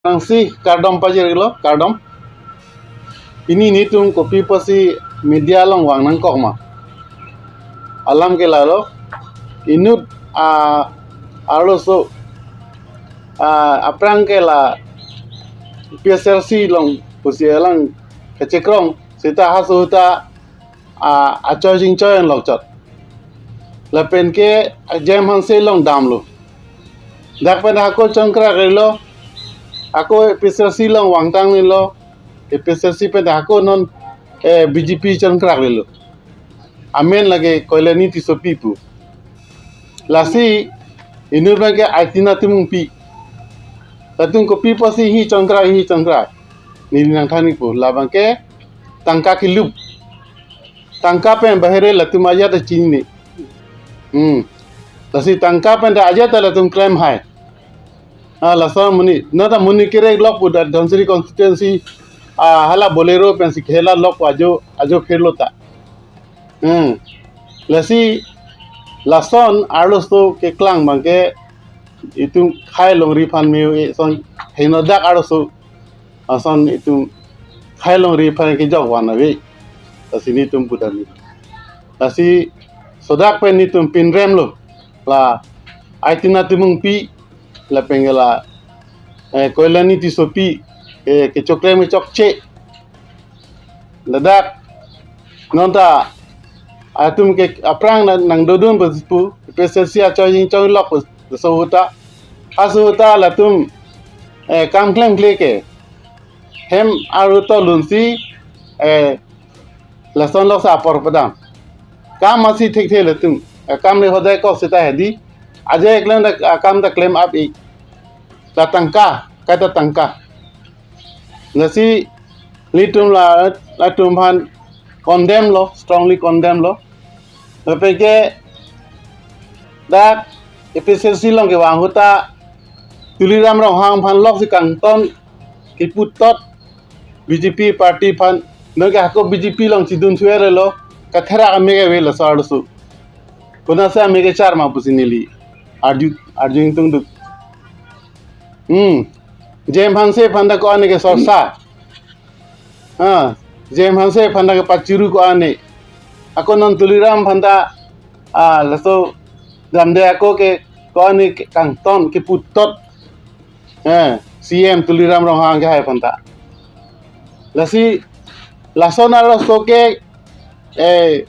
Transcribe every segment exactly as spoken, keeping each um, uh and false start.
Nangsi kardom pajirlo, kardom. Pini netum kopi pusi media along vang nangkok ma? Alam ke lalo, inut a arloso a aphrang ke la P S L C along pusi alang kachekrong seta haso ta a achoi jingchoi an lokchot. Lapen ke J M Hanse along damlo. Dak pen hako chongkrak rilo. Ako A P H L C along vangtang rilo. A P H L C pen hako non eh, B J P chongkrak rilo. Amen lake Koilani Tissopi pu. Lasi inut abang ke Aitina Timungpi. Latum kopi pusi hi chongkrak hi chongkrak. Neli nangthan-ikpo labang ke tangka kelup. Tangka pen bahere latum ajat ta chinine. Hmm. Lasi tangka pen ta ajat ta latum klem hai. Ah, laso amonit. Non ta amonit kerek lok pu ta Dhansiri constituency, ah, hala Bolero pensi kehela lok pu ajo, ajo phirlo ta. Hmm. Lasi lason arloso keklang abang ke itum khei longri aphan me-o-e ason henodak arloso ason itum khei longri aphan kejok van ave. Lasi netum pudam ni. Lasi sodak pen netum pinremlo. La Aitina Timungpi lapen ke la eh, Koilani Tissopi eh, kechoklem kechokche. Ladak non ta atum ke aphrang nang, nangdodun pu A P H L C achoi jingchoi lok pu laso ahut ta. Haso ahut ta latum eh, kam klemkle ke hem aru to lunsi eh, lason lok sa apor padam. Kam masi thekthe latum. Eh, kam le hodai kok seta hedi. Ajai klem ta, ah, kam ta klem ap-ik. La tangka, kaita tangka. Lasi netum la, latum aphan condemn lo, strongly condemn lo. Lapen ke dak A P H L C along kevang ahut ta Tuliram Ronghang aphan loksi kangton kepu tot B J P party aphan nonke hako B J P along chidun thuerelo katherak amek ave laso arloso. Konatsi amek kechar ma pusi neli arju, arju ingtungduk. Hmm. J M Hanse aphan ta ko-an ke sorsa. Ah, J M Hanse aphan ta ke pachuru ko-an. Ako non Tuliram aphan ta, ah, laso damde ako ke ko-an ke kangton kepu tot. Eh, C M Tuliram Ronghang ke hai aphan ta. Lasi lason arloso ke eh,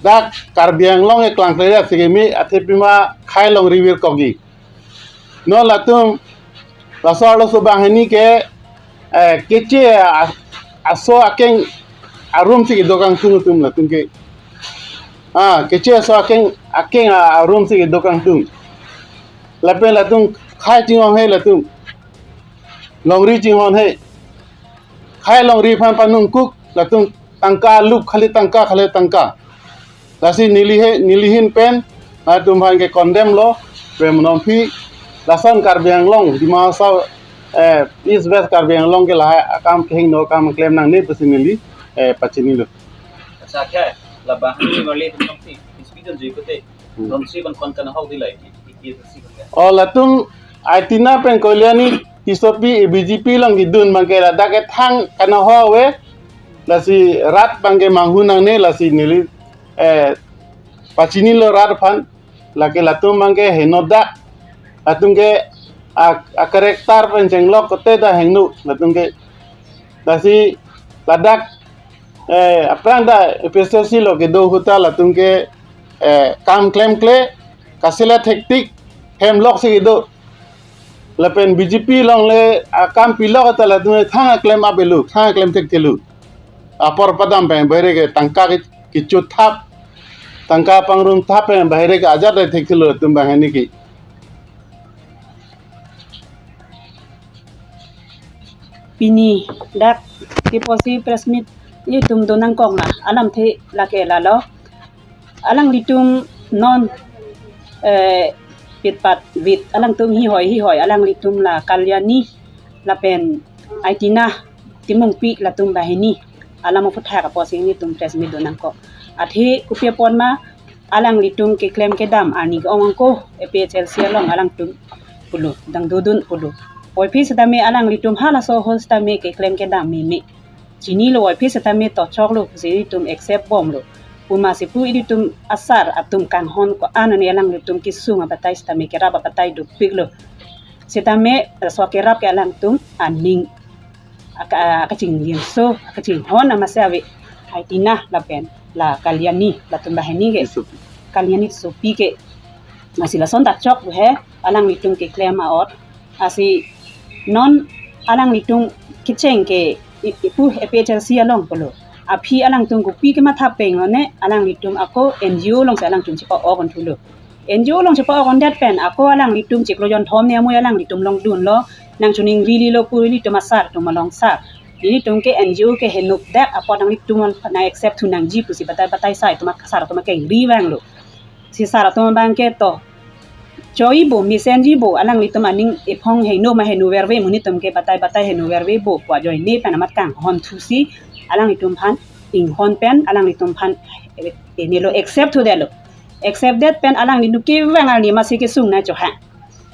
dak Karbi Anglong ke klangkle dak si keme athe pima khei longri virkokji. Non latum laso arloso banghini ke eh, keche a-, aso akeng arum si kedo kangtung atum latum ke. Ah, keche aso akeng, akeng a-, arum si kedo kangtung. Lapen latum khei chinghon he latum. Longri chinghon he. Khei longri aphan panungkuk latum tangka lup khali tangka khali tangka. Lasi neli he, neli ahin pen latum aphan ke condemn lo, pen monompi lason Karbi Anglong, Dima Hasao, eh, East West Karbi Anglong ke lahai akam kehingno akam klem nangne pusi neli eh, pachinilo. Acha kya, labang ni mali tum si, speaker jui kote, Hmm. Tum si kon kon kana hau di lai, di, di, di, si kon ya. Oh, latum Aitina pen Koilani Tissopi A B J P along kedun abang ke ladak ke thang kana ho ave. Lasi rat abang ke manghu nangne lasi neli eh pachinilo rat aphan. Lake latum abang ke henodak. Latum ke a, a character pen chenglok kote ta hingno latum ke. Lasi ladak eh, aphrang ta A P H L C along kedo ahut ta latum ke eh, kam klemkle, kasila thektik, hem loksi kedo. Lapen B J P along le akam pilok ta latum thang aklem avelo, thang aklem thekthelo. Apor padam pen bahere ke tangka ke, kecho thap, tangka pangrum thap pen bahere ke ajat le thekthelo latum banghini ke. Pini dak Tiposi press meet ilitum do nangkok na alamthe lake lalo. Alanglitum non eh, pitpat vit alangtum hihoi hihoi alanglitum la Kalyani lapen Aitina Timungpi latum banghini alam aphuthak apotsi ilitum press meet do nangkok. Athe kopi apot ma alanglitum keklem kedam arni ke-ong angko A P H L C along alangtum pulo, dangdodun pulo. Voiphit sitame alanglitum halaso ahut sitame keklem kedam meme. Chinilo voiphit sitame tochoklo pusi ilitum accept bomlo. Pu masi pu ilitum asar atum kanghon ko-an ani alanglitum kesung abatai sitame kerap abatai dopiklo. Sitame laso kerap ke alangtum aning aka-, akachingjinso, akachinghon amatsi ave Aitina lapen la Kalyani, latum banghini ke. Tissopi. Kalyani Tissopi ke. Lasi lason ta chok he, alanglitum keklem a'ot. Lasi non alanglitum kecheng ke i-, ipu A P H L C along pulo. Aphi alangtum kopi kematha peng one, alanglitum ako N G O alongsi alangtum chepa-ok thulo. N G O along chepa-ok det pen ako alanglitum chiklo jonthom ni amui alanglitum along dunlo, nangchoningrilo pu ilitum asar atum along sar. Ilitum ke N G O ke henuk dak apot nanglitum nang accept thu nangji pusi batai batai sai atum asar atum kengri vanglo. Si sar atum abang ke to choipo, mesenjipo, alanglitum aning ephong heno ma heno verve, monit atum ke batai batai heno vervepo pu ajoine pen amat kanghon thusi alanglitum aphan inghon pen alanglitum aphan, eh, eh, nelo accept thudetlo. Accept det pen alanglitum kevang arni masi kesung nangchohang.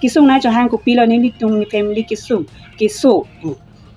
Kesung nangchohang kopilo, nelitum family kesung, keso pu.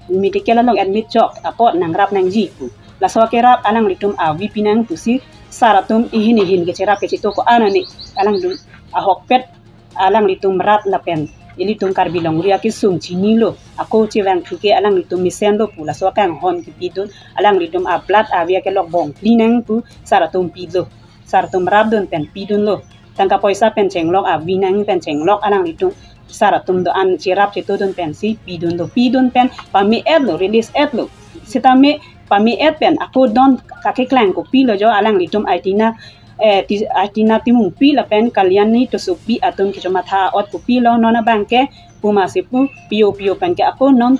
Medical along admit chok apot nangrap nangji pu. Laso kerap alanglitum avi pinang pusi sar atum ihin ihin kecherap kecheto ko-an ani alangtum ahokpet alanglitum rat lapen ilitum Karbi longri akesung chinilo. Ako chevang thu ke alanglitum mesenlo pu laso kanghon kepidun, alanglitum a-blood avi akelok bong pli nang pu sar atum pilo. Sar atum rapdun pen pidunlo. Tangka poisa pen chenglok, avi nang pen chenglok alanglitum sar atum do-an cherap chetodun pensi pidunlo. Pidun pen pame-etlo, release etlo. Sitame pame-et pen ako don kakeklang kopilo jo alanglitum Aitina, eh, Ti-, Aitina Timungpi lapen Kalyani Tissopi atum kechomatha a'ot kopilo non abang ke pu masi pu pio pio pen ke ako non,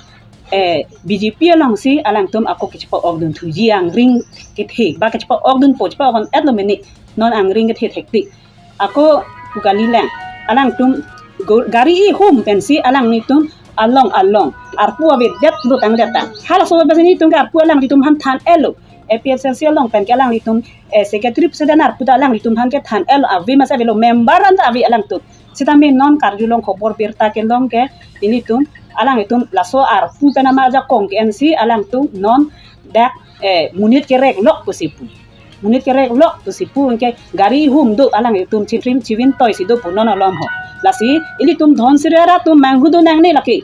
eh, B J P alongsi alangtum ako kechepa-ok dun thuji, angring kethe ba kechepa-ok dunpo, chepa-ok etlo mene, non angring kethe thektik. Ako pu kalilang, alangtum go-, gari ihum pensi alanglitum along along arpu avedet lo tangdet ta. Halaso besi nelitum ke arpu alanglitum aphan than-etlo. A P H L C along pen ke alanglitum, eh, secretary president arpu ta alanglitum aphan kethan-etlo, ave masi avelo, member an ta ave alangtum. Sitame non karjulong khobor birta kelong ke ilitum, alanglitum laso arpu pen ama ajakong ke-ensi alangtum non dak, eh, monit kerek lok pusi pu. Monit kerek lok pusi pu anke gari ihum do, alanglitum chitrim chivin toisi do pu non alom ho. Lasi ilitum Dhansiri arat atum manghudun nangne lake.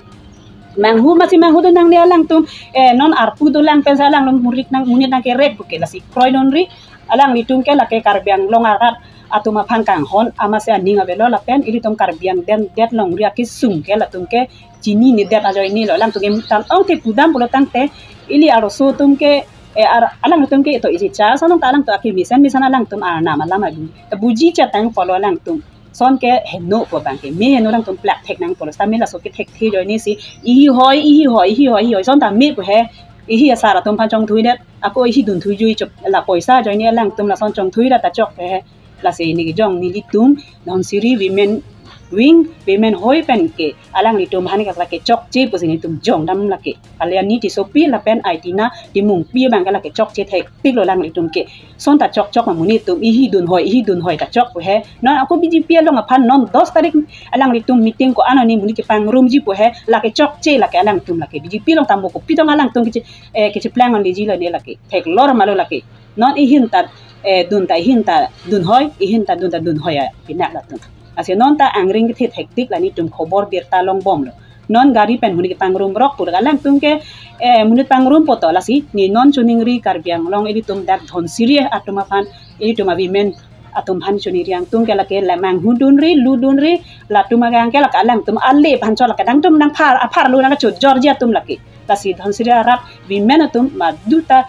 Manghu masi manghudun nangne alangtum, eh, non arpu dolang pensi alangtum monit nang, monit nangkerek pu ke, lasi kroidunri alanglitum ke lake Karbi Anglong arat atum aphan kanghon amatsi aning avelo lapen ilitum Karbi Anglong det longri akesung ke latum ke chinine det ajoinelo. Alangtum ke mutan ong ke pudam pulo tangte ili arloso atum ke, eh, ar-, alangtum ke to isi cha sanong ta alangtum ake mesen mesen alangtum arnam alam adu. Ta buji chetang pulo alangtum. Lason ke henopo abang ke, me heno alangtum plak thek nangpo. Sitame laso kethekthe ajoinesi ihi hoi, ihi hoi, ihi hoi, ihi hoi, lason ta me pu he, ihi asar atum aphan chongthuidet, ako ihi dunthuijui chok, la poisa ajoine alangtum lason chongthuidet ta chok he. Lasi neli kejong nelitum Dhansiri Women Wing, Women Hoi pen ke alanglitum aphan ke lake chokche pusi nelitum jongdam lake. Kalyani Tissopi lapen Aitina Timungpi abang ke lake chokche thektiklo alanglitum ke. Lason ta chokchok ma monit atum ihi dunhoi, ihi dunhoi ta chok pu he. Non ako B J P along aphan non dos tarik alanglitum meeting ko-an ani monit kepangrumji pu he, lake chokche lake alangtum lake. B J P along ta mo kopi tong alangtum keche, eh, kecheplang onlejilo ne lake. Theklor malo lake. Non ihin ta, eh, dun ta ihin ta dunhoi, ihin ta dun ta dunhoi a pinak latum. Lasi non ta angring kethe thektik la nelitum khobor birta longbomlo. Non gari pen monit kepangrum rok pu alangtum ke, eh, monit pangrumpo to, lasi ne non choningri Karbi Anglong ilitum dak Dhansiri atum aphan, ilitum a-women atum aphan choningri angtung ke lake la manghudunri, ludunri, latum agang ke lake alangtum ale aphan chot lake, dangtum nangphar, aphar lu nangchot jorji atum lake. Lasi Dhansiri arat women atum madu ta,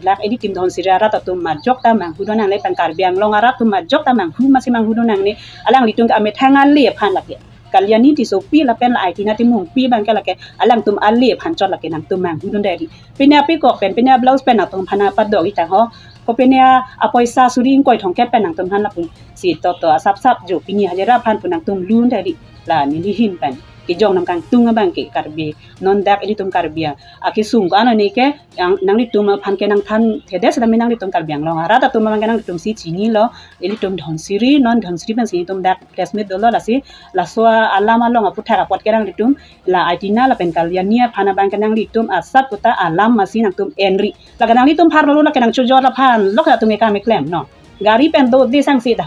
lak ilitum Dhansiri arat atum majok ta manghudun nangne, pen Karbi Anglong arat atum majok ta manghu masi manghudun nangne, alanglitum ke amethang ale aphan lake. Kalyani Tissopi lapen la Aitina Timungpi abang ke lake alangtum ale aphan chot lake nangtum manghudun deri. Pine apekok pen, pine ablouse pen nangtum aphan padok-i tang ho. Ko pine apoisa suri ingkoi thomkep pen nangtum aphan lapu si toto asap sap jo pini hajira aphan pu nangtum lun deri. La neli ahin pen kejong nangkangtung abang ke Karbi, non dak ilitum Karbi a, akesung ko ano ne ke, yang nanglitum aphan ke nangthan thedet setame nanglitum Karbi Anglong arat atum abang ke nanglitum si chinilo, ilitum Dhansiri, non Dhansiri pensi ilitum dak press meet dolo, lasi laso alam along aphuthak apot ke nanglitum la Aitina lapen Kalyani aphan abang ke nanglitum asap puta alam masi nangtum enri. Lake nanglitum pharlo, lake nangchojor aphan lok atum ke kam keklem, no. Gari pen dode sangsi dah.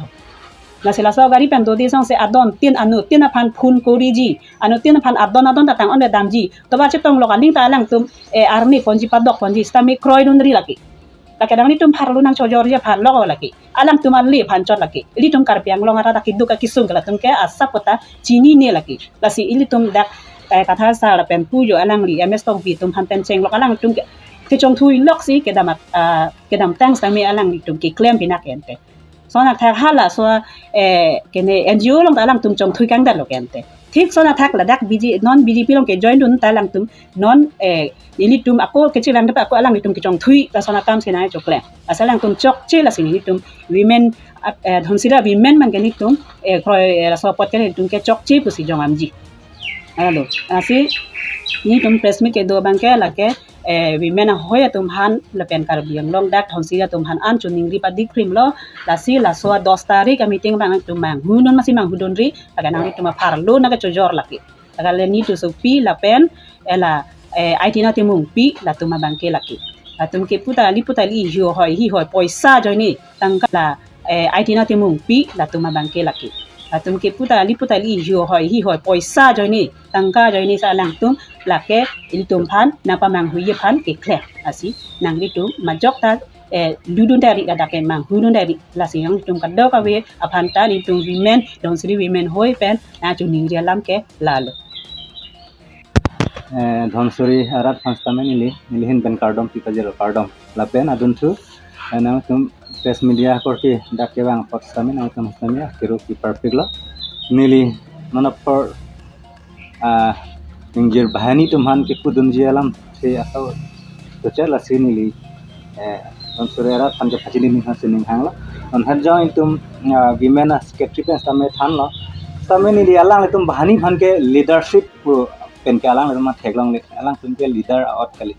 Lasi laso gari pen dode sangsi adon tin anu tin aphan phone koriji. Anu tin aphan adon adon ta tang-on damji. Toba chetong lok aling ta alangtum, eh, arni ponji padok ponji setame kroidunri lake. Lake nanglitum pharlo nangchojorji aphan lok lake. Alangtum ale aphan chot lake. Ilitum Karbi Anglong arat akeduk akesung ke latum ke asap puta chinine lake. Lasi ilitum dak, eh, Kathar sir lapen pujo alangli M S Tokbi atum aphan pen chenglok alangtum ke kechongthui loksi kedam ak-, ah, kedamtang setame alanglitum keklem pinak ente. Lason athak hala so, eh, kene N G O along ta alangtum chongthui kangdetlo ke ente. Thik lason athak ladak B J, non B J P along kejoin dun ta alangtum non, eh, ilitum ako kechevang dapa ako alanglitum kechongthui lason akam si nangchoklem. Lasi alangtum chokche lasi ilitum women, eh, Dhansiri women abang ke ilitum, eh, kroi, eh, laso apot ke ilitum kechokche pusi jong amji. Alo, lasi ilitum press meet kedo abang ke lake, eh, women ahoi atum aphan lapen Karbi Anglong dak Dhansiri atum aphan an choningri padi krimlo, lasi laso dos tarik a meeting abang ilitum manghudun masi manghudunri, lake nanglitum apharlo nangkechojor lake. Lake le Nitu Sokpi lapen, eh, la, eh, Aitina Timungpi latum abang ke lake. Latum ke puta li puta li hi hoi hi hoi poisa ajoine tangka la, eh, Aitina Timungpi latum abang ke lake. Latum ke puta li puta li hi hoi hi hoi poisa ajoine tangka ajoine si alangtum lake ilitum aphan nangpamanghuiji aphan keklem. Lasi nanglitum majok ta, eh, ludun dari ladak ke manghudun dari. Lasi nanglitum kadokave aphan ta ilitum women, Dhansiri women ahoi pen nangchoningri alam ke lalo. Eh, Dhansiri arat aphan setame neli, nelihin pen kardom pipajirlo, kardom. Lapen adunthu, eh, nangtum press media korte dak kevang apot setame nangtum setame akiru kiparpiklo. Neli non apor, ah, ningjir banghini atum aphan kepudunji alam si asau tuche lasi neli, eh, Dhansiri arat aphan ke pachini ning aphan si ning hanglo. Non hajong ilitum, ah, women a secretary pen setame thanlo. Setame neli alanglitum banghini aphan ke leadership pu pen ke alanglitum aphan theklongle, alangtum ke leader a'ot kali.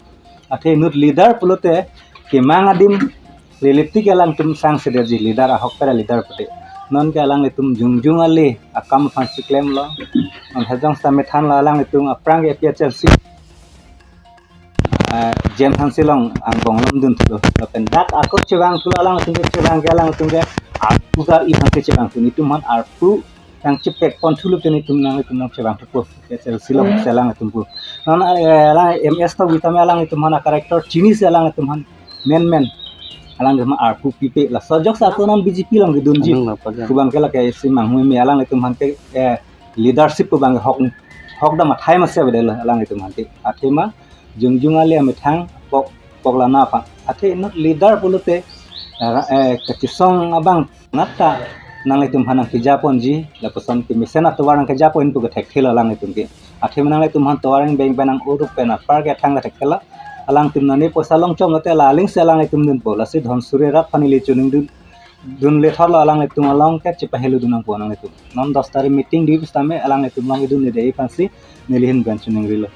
Athe inut leader pulote kemang adim lelipti ke alangtum sangsedetji leader ahok pera leader pute. Non ke alanglitum jongjong ale akam aphan si klemlo. Non hajong setame thanlo alanglitum aphrang ke A P H L C, eh, Jem Hanse along angbong along dunthulo. Lapen dak ako chevangthulo, alanglitum ke chevang ke alangtum ke arpu kar-i aphan ke chevangthu, itum aphan arpu nangchepek ponthulo, tini itum nanglitum nangchevang thupo. Ke sel silong selang itum pu. Non, eh, alang M S Tokbi tame alanglitum aphan a character chinisi alanglitum aphan menmen. Alanglitum aphan arpu pipe, laso ajok sa ako non B J P along kedunji. Anung napa jam? Pu abang ke lake isi manghumeme, alanglitum aphan ke, eh, leadership pu abang hok, hok dam athai masi avedetlo alanglitum aphan ke. Athema jongjong ale amethang pok, pok lana aphan. Athe inut leader pulote, eh, eh, kachisong abang nat ta nanglitum aphan nangkeja ponji, lapuson kemesen atovar nangkeja pon pu kethekthelo alanglitum ke. Athema nanglitum aphan tovar angbeng pen nang-urup pen apar kethang kethekthelo. Alangtum nani poisa longchom lote la aling si alanglitum dunpo, lasi Dhansiri arat aphan ili choningdun, dunle thotlo, alanglitum along ke chepahelo dun nangpo nanglitum. Non dos tarik meeting di setame alanglitum along idunde aphan si nelihin pen choningrilo.